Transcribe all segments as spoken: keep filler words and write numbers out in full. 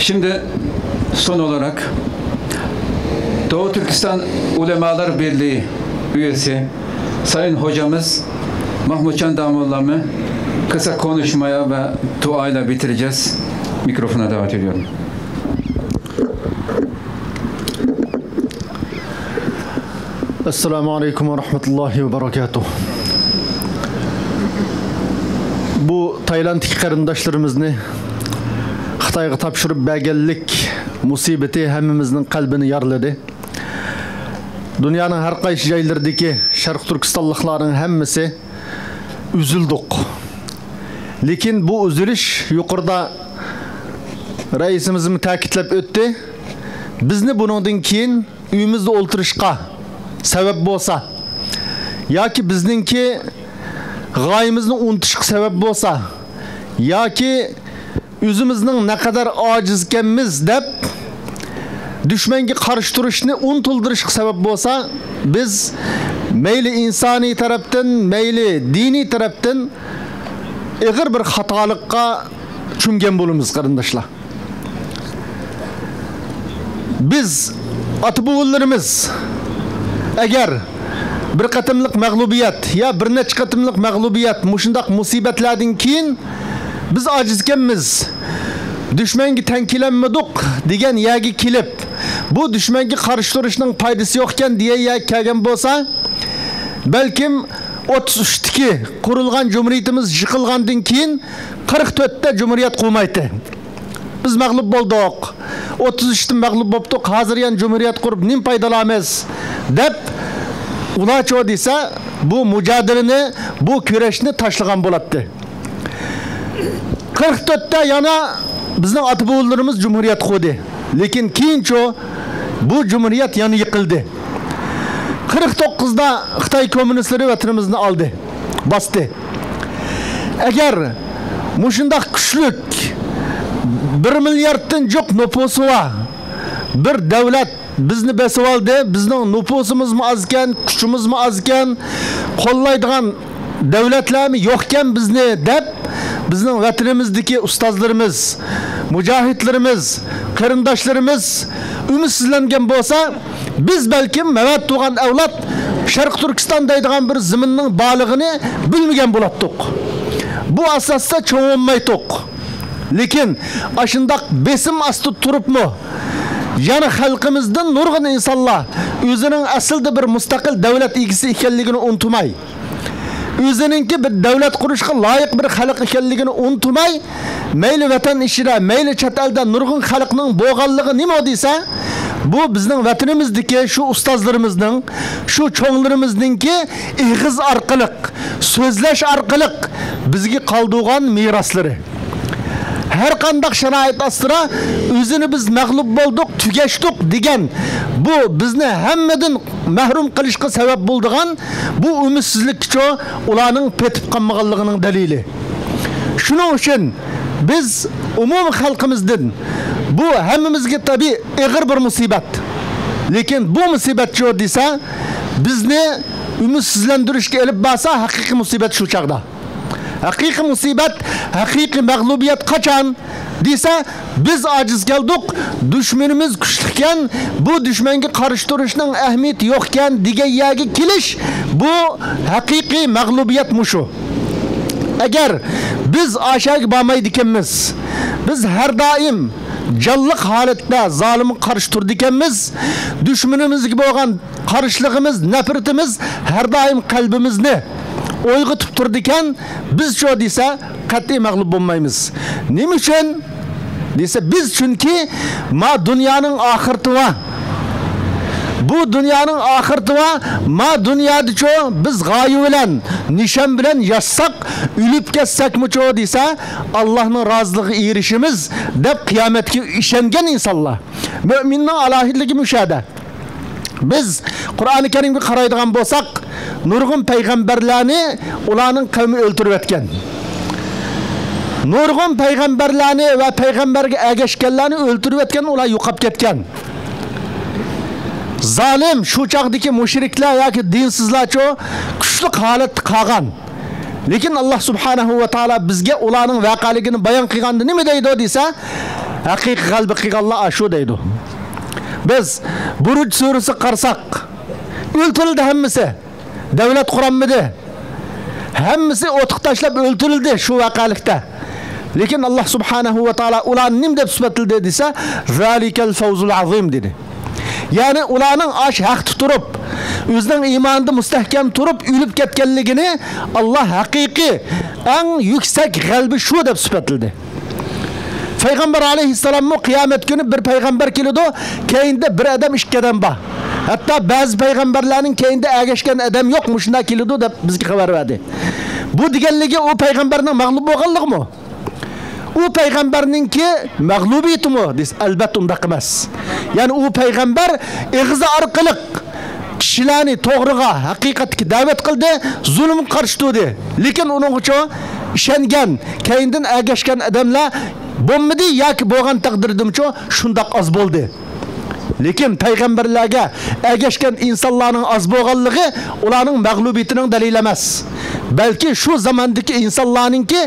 Şimdi son olarak Doğu Türkistan Ulemalar Birliği üyesi Sayın Hocamız Mahmutcan Damollami kısa konuşmaya ve duayla bitireceğiz. Mikrofona davet ediyorum. ئەسسالامۇ ئەلەيكۇم ۋە رەھمەتۇللاھى ۋە بەرەكاتۇھ. بۇ تايلاندتىكى قېرىنداشلىرىمىزنى خىتايغا تاپشۇرۇپ بەرگەنلىك مۇسىبىتى ھەممىمىزنىڭ قەلبىنى يارىلىدى. دۇنيانىڭ ھەر قايسى جايلىرىدىكى شەرقىي تۈركىستانلىقلارنىڭ ھەممىسى ئۈزۈلدۇق. لېكىن بۇ ئۈزۈلۈش، يۇقىرىدا رەئىسىمىزمۇ تەكىتلەپ ئۆتتى، بىزنى بۇنىڭدىن كېيىن ئۆيىمىزدە ئولتۇرۇشقا سەۋەب بولسا ياكى بىزنىڭكى غايىمىزنى ئۇنتۇشقا سەۋەب بولسا ياكى ئۆزىمىزنىڭ نەقەدەر ئاجىز ئىكەنمىز دەپ، دۈشمەنگە قارشى تۇرۇشنى ئۇنتۇلدۇرۇشقا سەۋەب بولسا، بىز مەيلى ئىنسانىي تەرەپتىن، مەيلى دىنىي تەرەپتىن ئېغىر بىر خاتالىققا چۈمگەن بولىمىز، قېرىنداشلار. بىز، ئاتا-بوۋىلىرىمىز ئەگەر بىر قېتىملىق مەغلۇبىيەت يا بىر نەچچە قېتىملىق مەغلۇبىيەت، مۇشۇنداق مۇسىبەتلەردىن كېيىن بىز ئاجىز ئىكەنمىز، دۈشمەنگە تەڭ كېلەلمىدۇق دېگەن يەرگە كېلىپ، بۇ دۈشمەنگە قارشى تۇرۇشنىڭ پايدىسى يوق ئىكەن دېگەن يەرگە كەلگەن بولسا، بەلكىم ئوتتۇز ئۈچتىكى قۇرۇلغان جۇمھۇرىيىتىمىز يىقىلغاندىن كېيىن قىرىق تۆتتە جۇمھۇرىيەت قۇرمايتتى. بىز مەغلۇپ بولدۇق. ئوتتۇز ئۈچتە مەغلۇپ بوپتۇق. ھازىر يەنە جۇمھۇرىيەت قۇرۇپ نېمە پايدا ئالىمىز؟ دەپ ئۇلارچۇ دېسە، بۇ مۇجادىلىنى، بۇ كۈرەشنى تاشلىغان بولاتتى. قىرىق تۆتتە يەنە بىزنىڭ ئاتا-بوۋىلىرىمىز جۇمھۇرىيەت قۇردى. لېكىن كېيىنچۇ بۇ جۇمھۇرىيەت يەنە يىقىلدى. قىرىق توققۇزدا خىتاي كوممۇنىستلىرى ۋەتىنىمىزنى ئالدى، باستى. ئەگەر مۇشۇنداق كۈچلۈك، بىر مىلياردتىن جۇق نوپۇسى بار بىر دۆلەت بىزنى بېسىۋالدى، بىزنىڭ نوپۇسىمىزمۇ ئازكەن، كۈچىمىزمۇ ئازكەن، قوللايدىغان دۆلەتلەرمۇ يوقكەن بىزنى دەپ، بىزنىڭ ۋەتىنىمىزدىكى ئۇستازلىرىمىز، مۇجاھىدلىرىمىز، قېرىنداشلىرىمىز ئۈمىدسىزلەنگەن بولسا، بىز بەلكىم مەۋەت تۇغان ئەۋلاد شەرقىي تۈركىستان دەيدىغان بىر زېمىننىڭ بارلىقىنى بىلمىگەن بولاتتۇق. بۇ ئاساستا چوڭ بولمايتتۇق. لېكىن ئاشۇنداق بېسىم ئاستىدا تۇرۇپمۇ، يەنە خەلقىمىزدىن نۇرغۇن ئىنسانلار ئۆزىنىڭ ئەسلىدە بىر مۇستەقىل دۆلەت ئىگىسى ئىكەنلىكىنى ئۇنتۇماي، ئۆزىنىڭكى بىر دۆلەت قۇرۇشقا لايىق بىر خەلق ئىكەنلىكىنى ئۇنتۇماي، مەيلى ۋەتەن ئىچىدە، مەيلى چەت ئەلدە نۇرغۇن خەلقنىڭ بولغانلىقى نېمە دېسە، بۇ بىزنىڭ ۋەتىنىمىزدىكى شۇ ئۇستازلىرىمىزنىڭ، شۇ چوڭلىرىمىزنىڭكى ئېغىز ئارقىلىق، سۆزلەش ئارقىلىق بىزگە قالدۇرغان مىراسلىرى. ھەر قانداق شارائىت ئاستىدا ئۆزىنى بىز مەغلۇپ بولدۇق، تۈگەشتۇق دېگەن بۇ بىزنى ھەممىدىن مەھرۇم قىلىشقا سەۋەب بولىدىغان بۇ ئۈمىدسىزلىككىچۇ ئۇلارنىڭ پېتىپ قالمىغانلىقىنىڭ دەلىلى. شۇنىڭ ئۈچۈن بىز ئومۇمىي خەلقىمىزدىن بۇ ھەممىمىزگە تەبىئىي ئېغىر بىر مۇسىبەت. لېكىن بۇ مۇسىبەتچۇ دېسە، بىزنى ئۈمىدسىزلەندۈرۈشكە ئېلىپ بارسا، ھەقىقىي مۇسىبەت شۇ چاغدا. ھەقىقىي مۇسىبەت، ھەقىقىي مەغلۇبىيەت قاچان دېسە، بىز ئاجىز كەلدۇق، دۈشمىنىمىز كۈچلۈككەن، بۇ دۈشمەنگە قارشى تۇرۇشنىڭ ئەھمىيىتى يوقكەن دېگەن يەرگە كېلىش، بۇ ھەقىقىي مەغلۇبىيەت مۇشۇ. ئەگەر بىز ئاشەگە بارمايدىكەنمىز، بىز ھەر دائىم جانلىق ھالەتتە زالىمغا قارشى تۇرىدىكەنمىز، دۈشمىنىمىزگە بولغان قارشىلىقىمىز، نەپرىتىمىز ھەر دائىم قەلبىمىزنى ئويغىتىپ تۇرىدىكەن، بىزچۇ دېسە، قەتئىي مەغلۇپ بولمايمىز. نېمە ئۈچۈن دېسە، بىز چۈنكى ما دۇنيانىڭ ئاخىرىتى بار. بۇ دۇنيانىڭ ئاخىرىتى بار. ما دۇنيادىچۇ بىز غايە بىلەن، نىشان بىلەن ياشىساق، ئۆلۈپ كەتسەكمۇچۇ دېسە، ئاللاھنىڭ رازىلىقىغا ئېرىشىمىز دەپ قىيامەتكە ئىشەنگەن ئىنسانلار. مۆمىننىڭ ئالاھىدىلىكى مۇشۇ يەردە. بىز قۇرئانى كەرىمگە قارايدىغان بولساق، نۇرغۇن پەيغەمبەرلەرنى ئۇلارنىڭ قەۋمى ئۆلتۈرۈۋەتكەن. نۇرغۇن پەيغەمبەرلەرنى ۋە پەيغەمبەرگە ئەگەشكەنلەرنى ئۆلتۈرۈۋەتكەن، ئۇلار يوقاپ كەتكەن. زالىم، شۇ چاغدىكى مۇشرىكلار ياكى دىنسىزلارچۇ كۈچلۈك ھالەتتە قالغان. لېكىن ئاللا سۇبھانەھۇ ۋە تائالا بىزگە ئۇلارنىڭ ۋەقەلىكىنى بايان قىلغاندا نېمە دەيدۇ دېسە، ھەقىقىي غەلىبە قىلغانلار ئاشۇ دەيدۇ. بىز بۇرۇج سۈرىسىگە قارىساق، ئۆلتۈرۈلدى ھەممىسى. دۆلەت قۇرالمىدى. ھەممىسى ئوتقا تاشلاپ ئۆلتۈرۈلدى شۇ ۋەقەلىكتە. لېكىن ئاللا سۇبھانەھۇ ۋە تائالا ئۇلارنى نېمە دەپ سۈپەتلىدى دېسە، «زالىكەل فەۋزۇل ئەزىم» دېدى. يەنى ئۇلارنىڭ ئاشۇ ھەقتە تۇرۇپ، ئۆزىنىڭ ئىمانىدا مۇستەھكەم تۇرۇپ ئۆلۈپ كەتكەنلىكىنى ئاللا ھەقىقىي ئەڭ يۈكسەك غەلىبە شۇ دەپ سۈپەتلىدى. پەيغەمبەر ئەلەيھىسسالاممۇ قىيامەت كۈنى بىر پەيغەمبەر كېلىدۇ، كەينىدە بىر ئادەم، ئىككى ئادەم بار. ھەتتا بەزى پەيغەمبەرلەرنىڭ كەينىدە ئەگەشكەن ئادەم يوق، مۇشۇنداق كېلىدۇ دەپ بىزگە خەۋەر بەردى. بۇ دېگەنلىكى ئۇ پەيغەمبەرنىڭ مەغلۇپ بولغانلىقىمۇ؟ ئۇ پەيغەمبەرنىڭكى مەغلۇبىيىتىمۇ دېسە، ئەلبەتتە ئۇنداق ئەمەس. يەنى ئۇ پەيغەمبەر ئېغىزى ئارقىلىق كىشىلەرنى توغرىغا، ھەقىقەتكە دەۋەت قىلدى، زۇلۇمغا قارشى تۇردى. لېكىن ئۇنىڭغىچۇ ئىشەنگەن، كەينىدىن ئەگەشكەن ئادەملەر بولمىدى ياكى بولغان تەقدىردىمۇچۇ شۇنداق ئاز بولدى. لېكىن پەيغەمبەرلەرگە ئەگەشكەن ئىنسانلارنىڭ ئاز بولغانلىقى ئۇلارنىڭ مەغلۇبىيىتىنىڭ دەلىلى ئەمەس. بەلكى شۇ زاماندىكى ئىنسانلارنىڭكى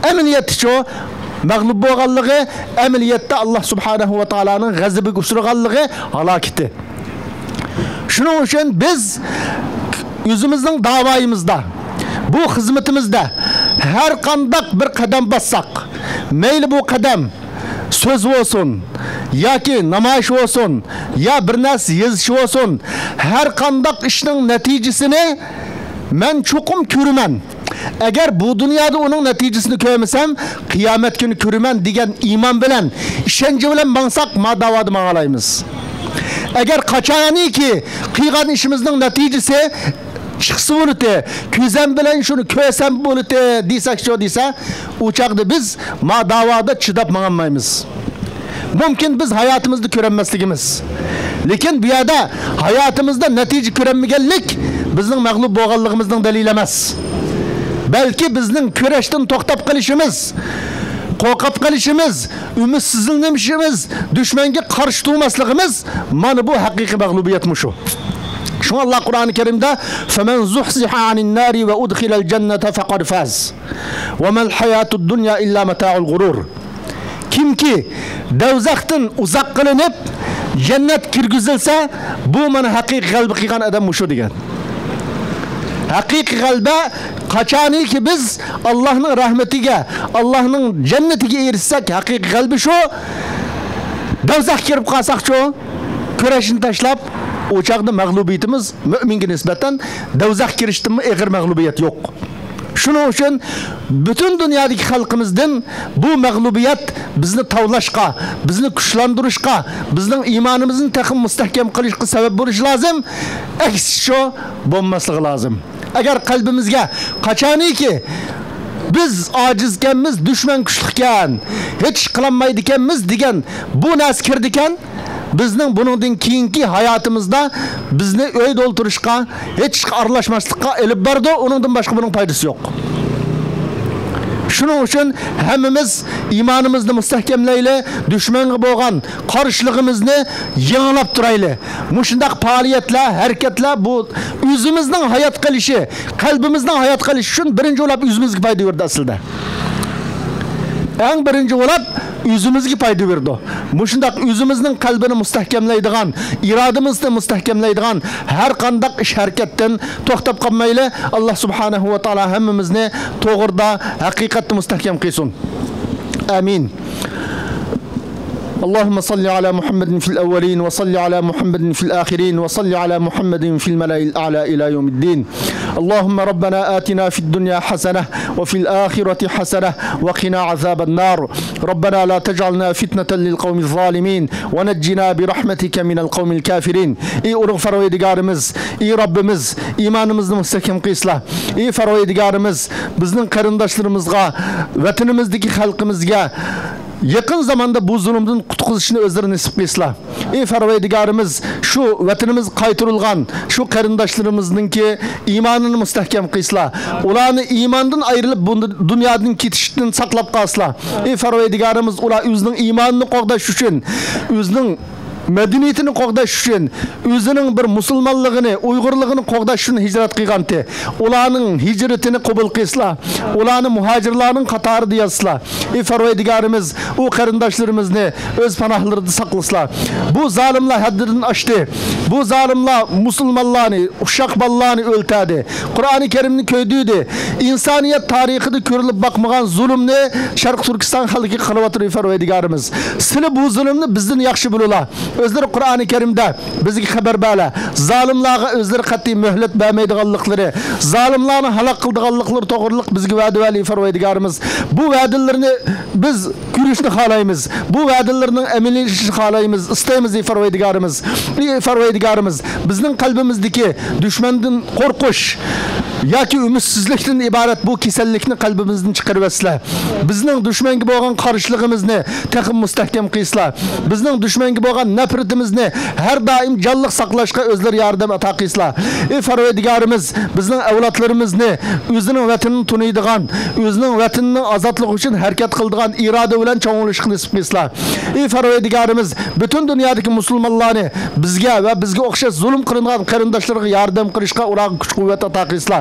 ئەمەلىيەتتىچۇ مەغلۇپ بولغانلىقى، ئەمەلىيەتتە ئاللا سۇبھانەھۇ ۋە تائالانىڭ غەزىپىگە ئۇچرىغانلىقى، ھالاكىتى. شۇنىڭ ئۈچۈن بىز ئۆزىمىزنىڭ داۋايىمىزدا، بۇ خىزمىتىمىزدە ھەر قانداق بىر قەدەم باسساق، مەيلى بۇ قەدەم سۆز بولسۇن ياكى نامايىش بولسۇن يا بىر نەرسە يېزىش بولسۇن، ھەر قانداق ئىشنىڭ نەتىجىسىنى مەن چوقۇم كۆرىمەن. ئەگەر بۇ دۇنيادا ئۇنىڭ نەتىجىسىنى كۆرمىسەم، قىيامەت كۈنى كۆرىمەن دېگەن ئىمان بىلەن، ئىشەنچ بىلەن ماڭساق، ما داۋادا ماڭالايمىز. ئەگەر قاچانكى قىلغان ئىشىمىزنىڭ نەتىجىسى چىقسا بولىتى، كۆزەم بىلەن شۇنى كۆرسەم بولىتى دېسەكچۇ دېسە، ئۇ چاغدا بىز ما داۋادا چىداپ ماڭالمايمىز. مۇمكىن بىز ھاياتىمىزدا كۆرەلمەسلىكىمىز. لېكىن بۇ يەردە ھاياتىمىزدا نەتىجە كۆرەلمىگەنلىك بىزنىڭ مەغلۇپ بولغانلىقىمىزنىڭ دەلىلى ئەمەس. بەلكى بىزنىڭ كۈرەشتىن توختاپ قېلىشىمىز، قورقۇپ قېلىشىمىز، ئۈمىدسىزلىنىشىمىز، دۈشمەنگە قارشى تۇرماسلىقىمىز، مانا بۇ ھەقىقىي مەغلۇبىيەت مۇشۇ. شۇڭا ئاللا قۇرئانى كەرىمدە، «فمن زحزح عن النار وأدخل الجنة فقد فاز وما الحياة الدنيا إلا متاع الغرور.» كىمكى دوزاختىن ئۇزاق قىلىنىپ، جەننەت كىرگۈزۈلسە، بۇ مانا ھەقىقىي غەلىبە قىلغان ئادەم مۇشۇ دېگەن. ھەقىقىي غەلىبە قاچانكى بىز ئاللاھنىڭ رەھمىتىگە، ئاللاھنىڭ جەننىتىگە ئېرىشسەك، ھەقىقىي غەلىبە شۇ. دوزاخقا كىرىپ قالساقچۇ، كۈرەشنى تاشلاپ، ئۇ چاغدا مەغلۇبىيىتىمىز مۆمىنگە نىسبەتەن دوزاخقا كىرىشتىنمۇ ئېغىر مەغلۇبىيەت يوق. شۇنىڭ ئۈچۈن پۈتۈن دۇنيادىكى خەلقىمىزدىن بۇ مەغلۇبىيەت بىزنى تاۋلاشقا، بىزنى كۈچلەندۈرۈشقا، بىزنىڭ ئىمانىمىزنى تېخىمۇ مۇستەھكەم قىلىشقا سەۋەب بولۇشى لازىم. ئەكسىچە شۇ بولماسلىقى لازىم. ئەگەر قەلبىمىزگە قاچانكى بىز ئاجىزكەنمىز، دۈشمەن كۈچلۈككەن، ھېچ ئىش قىلالمايدىكەنمىز دېگەن بۇ نەرسە كىرىدىكەن، بىزنىڭ بۇنىڭدىن كېيىنكى ھاياتىمىزدا بىزنى ئۆيدە ئولتۇرۇشقا، ھېچ ئىشقا ئارىلاشماسلىققا ئېلىپ بارىدۇ، ئۇنىڭدىن باشقا بۇنىڭ پايدىسى يوق. شۇنىڭ ئۈچۈن ھەممىمىز ئىمانىمىزنى مۇستەھكەملەيلى، دۈشمەنگە بولغان قارشىلىقىمىزنى يېڭىلاپ تۇرايلى. مۇشۇنداق پائالىيەتلەر، ھەرىكەتلەر بۇ ئۆزىمىزنىڭ ھايات قېلىشى، قەلبىمىزنىڭ ھايات قېلىشى ئۈچۈن بىرىنچى بولۇپ ئۆزىمىزگە پايدا بېرىدۇ ئەسلىدە. ئەڭ بىرىنچى بولۇپ ئۆزىمىزگە پايدا بېرىدۇ. مۇشۇنداق ئۆزىمىزنىڭ قەلبىنى مۇستەھكەملەيدىغان، ئىرادىمىزنى مۇستەھكەملەيدىغان ھەر قانداق ئىش ھەرىكەتتىن توختاپ قالمايلى. ئاللا سۇبھانەھۇ ۋە تائالا ھەممىمىزنى توغرىدا، ھەقىقەتتە مۇستەھكەم قىلسۇن. ئامىن. اللهم صل على محمد في الأولين وصل على محمد في الآخرين وصل على محمد في الملأ الأعلى إلى يوم الدين. اللهم ربنا آتنا في الدنيا حسنة وفي الآخرة حسنة وقنا عذاب النار. ربنا لا تجعلنا فتنة للقوم الظالمين ونجنا برحمتك من القوم الكافرين. ئى ئۇلۇغ پەرۋەردىگارىمىز، ئى رەببىمىز، ئىمانىمىزنى مۇستەھكەم قىلسىلا. ئى پەرۋەردىگارىمىز، بىزنىڭ قېرىنداشلىرىمىزغا، ۋەتىنىمىزدىكى خەلقىمىزگە يېقىن زاماندا بۇ زۇلۇمدىن قۇتقۇزۇشنى ئۆزلىرى نېسىپ قىلسىلا. ئى پەرۋەردىگارىمىز، شۇ ۋەتىنىمىزگە قايتۇرۇلغان شۇ قېرىنداشلىرىمىزنىڭكى ئىمانىنى مۇستەھكەم قىلسىلا. ئۇلارنى ئىماندىن ئايرىلىپ، بۇ دۇنيادىن كېتىشتىن ساقلاپ قالسىلا. ئى پەرۋەردىگارىمىز، ئۇلار ئۆزىنىڭ ئىمانىنى قوغداش ئۈچۈن، ئۆزىنىڭ مەدەنىيىتىنى قوغداش ئۈچۈن، ئۆزىنىڭ بىر مۇسۇلمانلىقىنى، ئۇيغۇرلۇقىنى قوغداش ئۈچۈن ھىجرەت قىلغانتى. ئۇلارنىڭ ھىجرىتىنى قوبۇل قىلسىلا، ئۇلارنى مۇھاجىرلارنىڭ قاتارىدا يازسىلا. ئى پەرۋەردىگارىمىز، ئۇ قېرىنداشلىرىمىزنى ئۆز پاناھلىرىدا ساقلىسىلا. بۇ زالىملار ھەددىدىن ئاشتى. بۇ زالىملار مۇسۇلمانلارنى، ئۇششاق بالىلارنى ئۆلتۈردى. قۇرئانى كەرىمنى كۆيدۈردى. ئىنسانىيەت تارىخىدا كۆرۈلۈپ باقمىغان زۇلۇمنى شەرقىي تۈركىستان خەلقىگە قىلىۋاتىدۇ، ئى پەرۋەردىگارىمىز. سىلى بۇ زۇلۇمنى بىزدىن ياخشى بىلىلا. ئۆزلىرى قۇرئانى كەرىمدە بىزگە خەۋەر بەرلە. زالىملارغا ئۆزلىرى قەتئىي مۆھلەت بەرمەيدىغانلىقلىرى، زالىملارنى ھالاك قىلىدىغانلىقلىرى توغرىلىق بىزگە ۋەدە بەرلە، ئى پەرۋەردىگارىمىز. بۇ ۋەدىلىرىنى بىز كۆرۈشنى خالايمىز. بۇ ۋەدىلىرىنىڭ ئەمەلىيلىشىشىنى خالايمىز، ئىستەيمىز، ئى پەرۋەردىگارىمىز. ئى پەرۋەردىگارىمىز، بىزنىڭ قەلبىمىزدىكى دۈشمەندىن قورقۇش ياكى ئۈمىدسىزلىكتىن ئىبارەت بۇ كېسەللىكنى قەلبىمىزدىن چىقىرىۋەتسىلە. بىزنىڭ دۈشمەنگە بولغان قارشىلىقىمىزنى تېخىمۇ مۇستەھكەم قىلسىلا. بىزنىڭ دۈشمەنگە بولغان نەپرىتىمىزنى ھەر دائىم جانلىق ساقلاشقا ئۆزلىرى ياردەم ئاتا قىلسىلا. ئى پەرۋەردىگارىمىز، بىزنىڭ ئەۋلادلىرىمىزنى ئۆزىنىڭ ۋەتىنىنى تونۇيدىغان، ئۆزىنىڭ ۋەتىنىنىڭ ئازادلىقى ئۈچۈن ھەرىكەت قىلىدىغان ئىرادە بىلەن چوڭ بولۇشقا نېسىپ قىلسىلا. ئى پەرۋەردىگارىمىز، پۈتۈن دۇنيادىكى مۇسۇلمانلارنى بىزگە ۋە بىزگە ئوخشاش زۇلۇم قىلىنغان قېرىنداشلىرىغا ياردەم قىلىشقا، ئۇلارغا كۈچ-قۇۋۋەت ئاتا قىلسىلا.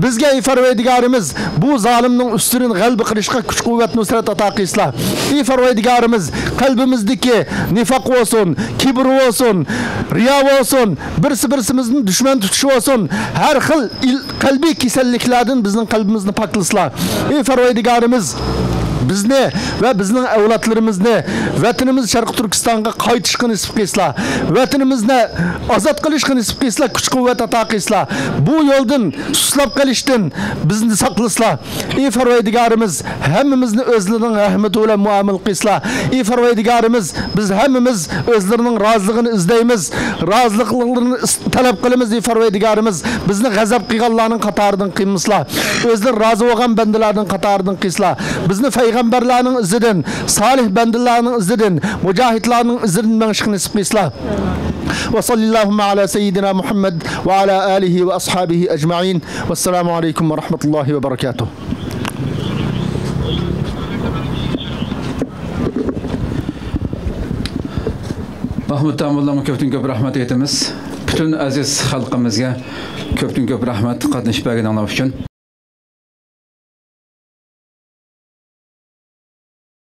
بىزگە، ئى پەرۋەردىگارىمىز، بۇ زالىمنىڭ ئۈستىدىن غەلىبە قىلىشقا كۈچ-قۇۋۋەت، نۇسرەت ئاتا قىلسىلا. ئى پەرۋەردىگارىمىز، قەلبىمىزدىكى نىفاق بولسۇن، كىبىر بولسۇن، رىيا بولسۇن، بىرسى-بىرسىمىزنى دۈشمەن تۇتۇش بولسۇن، ھەر خىل ئىل-، قەلبىي كېسەللىكلەردىن بىزنىڭ قەلبىمىزنى پاكلىسىلا. ئى پەرۋەردىگارىمىز، بىزنى ۋە بىزنىڭ ئەۋلادلىرىمىزنى ۋەتىنىمىز شەرقىي تۈركىستانغا قايتىشقا نېسىپ قىلسىلا. ۋەتىنىمىزنى ئازاد قىلىشقا نېسىپ قىلسىلا، كۈچ-قۇۋۋەت ئاتا قىلسىلا. بۇ يولدىن سۇسلاپ قېلىشتىن بىزنى ساقلىسىلا. ئى پەرۋەردىگارىمىز، ھەممىمىزنى ئۆزلىرىنىڭ رەھمىتى بىلەن مۇئامىلە قىلسىلا. ئى پەرۋەردىگارىمىز، بىز ھەممىمىز ئۆزلىرىنىڭ رازىلىقىنى ئىزدەيمىز، رازىلىقلىرىنى ئىس-، تەلەپ قىلىمىز. ئى پەرۋەردىگارىمىز، بىزنى غەزەپ قىلغانلارنىڭ قاتارىدىن قىلمىسىلا. ئۆزلىرى رازى بولغان بەندىلەرنىڭ قاتارىدىن قىلسىلا. بىزنى پەيغەمبەرلەرنىڭ ئىزىدىن، سالىھ بەندىلەرنىڭ ئىزىدىن، مۇجاھىدلارنىڭ ئىزىدىن مېڭىشقا نېسىپ قىلسىلا. وصلى اللهم على سيدنا محمد وعلى آله وأصحابه أجمعين. والسلام عليكم ورحمة الله وبركاته. مەھمۇد تامۇللامغا كۆپتىن كۆپ رەھمەت ئېيتىمىز. پۈتۈن ئەزىز خەلقىمىزگە كۆپتىن كۆپ رەھمەت قاتنىشىپ بەرگىنىڭلار ئۈچۈن.